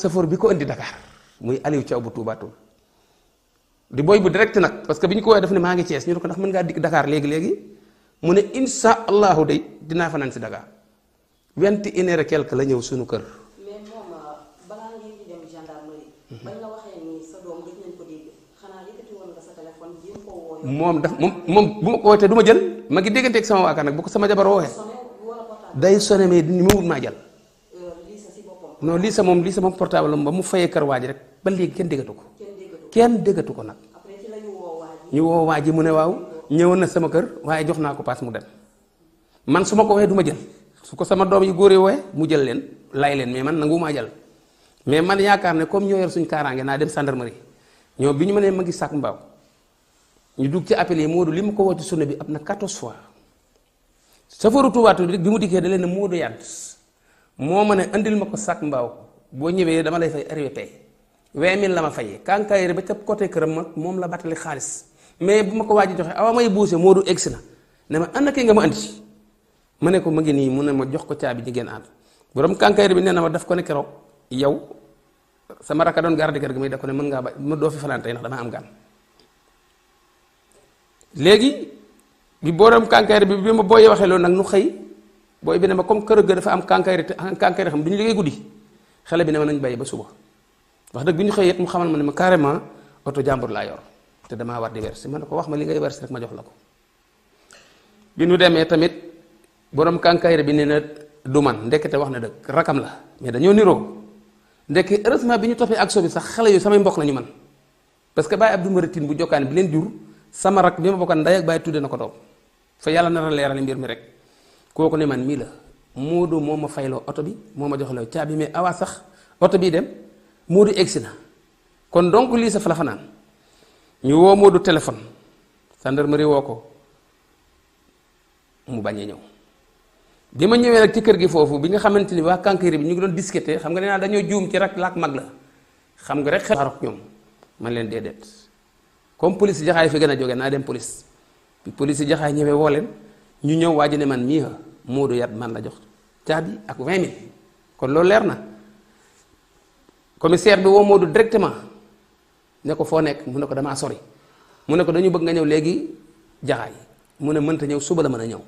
safoor bi ko indi Dakar muy Aliou Thiaw bu Touba Toul di boy bu direct nag parce que bi ñu ko woowee daf ne maa ngi Thiès ñu ne ko ndax mën ngaa dikk Dakar léegi mu ne insha allahu day dinaa fanaan si Dakar 21h quelque la ñëw suñu kër. mais moom balaa ngeen di dem gendarmerie. bañ la waxee ni sa doom gëj nañ ko dégg xanaa yëkkati woon nga sa téléphone jéem koo woo. moom bu ma ko wootee du ma jël ma ngi dégganteeg sama waa kër nag bu ko sama jabar woowee. day sonné mais ni mu wut maa jël. non lii sa moom portable am ba mu fayee kër waa ji rek ba léegi kenn déggatu ko. kenn déggatu ko nag. ñu woo waa ji mu ne waaw ñëwoon na sama kër waaye jox naa ko paas mu dem man su ma ko waxee du ma jël su ko sama doom yi góor yi wooye mu jël leen lay leen mais man nangu maa jël mais man yaakaar ne comme ñoo yor suñ kaaraange naa dem gendarmerie ñoom bi ñu mënee ma ngi sàkk mbaaw ñu dugg ci appel yi Moodu li ma ko woo ci sonné bi ab na 14 fois safaru Touba Toul bi mu dikkee da leen ne Moodu yàdd moo ma ne andil ma ko sàkk mbaaw boo ñëwee dama lay fay arrivé tey 20 000 la ma fayee kànkaayre ba ca côté këram ma moom la battali xaalis mais bu ma ko waaj joxe awa may buuse Moodu egsi na ne ma ànd kii nga ma andi ma ne ko ma ngi nii mu ne ma jox ko caabi ji ngeen ànd borom kànkaayre bi nee na ma daf ko ne keroog yow sama rakka doon garde kër gi muy def ko ne mën ngaa ba ma doo fi fanaan tey ndax dama am gan léegi bi borom kànkaayre bi ma booy waxee loolu nag nu xëy booy bi ne ma comme kër ga dafa am kànkaayre te kànkaayre xam du ñu liggéey guddi xale bi ne ma nañ bàyyi ba suba wax dëgg bi ñu xëy it mu xamal ma ne ma carrément oto jàmbur laa yor te damaa war di verser ma ne ko wax ma li ngay verser rek ma jox la ko bi nu demee tamit borom kànkaayre bi nee na du man ndekete wax na dëgg rakam la mais dañoo niroo ndekki heureusement bi ñu toppee action bi sax xale yooyu samay mbokk lañu man parce que Baye Abdou Maratin bu jokkaan bi leen jur sama rak bi ma bokkaan ndey ak Baye tudde na ko doom fa yàlla na leerale mbir mi rek kooku ne man mii la Moodu moo ma fayloo oto bi moo ma joxloo caabi mais awaa sax oto bii dem Moodu egsi na kon donc lii sa fa la fanaan ñu woo Moodu téléphone gendarmerie woo ko mu bañ a ñëw bi ma ñëwee nag ci kër gi foofu bi nga xamante ni waa kànkaayre bi ñu ngi doon discuter xam nga nee naa dañoo juum ci rak laak mag la xam nga rek xarok ñoom man leen déedéet comme police jaxaay fi gën a jóge naa dem police bi police jaxaay ñëwee woo leen ñu ñëw waa ji ne man mii Moodu yat man la jox caabi ak 20 000 kon loolu leer na commissaire bi woo Moodu directement ne ko foo nekk mu ne ko damaa sori mu ne ko dañu bëgg nga ñëw léegi jaxaay mu ne mënta ñëw suba la mën a ñëw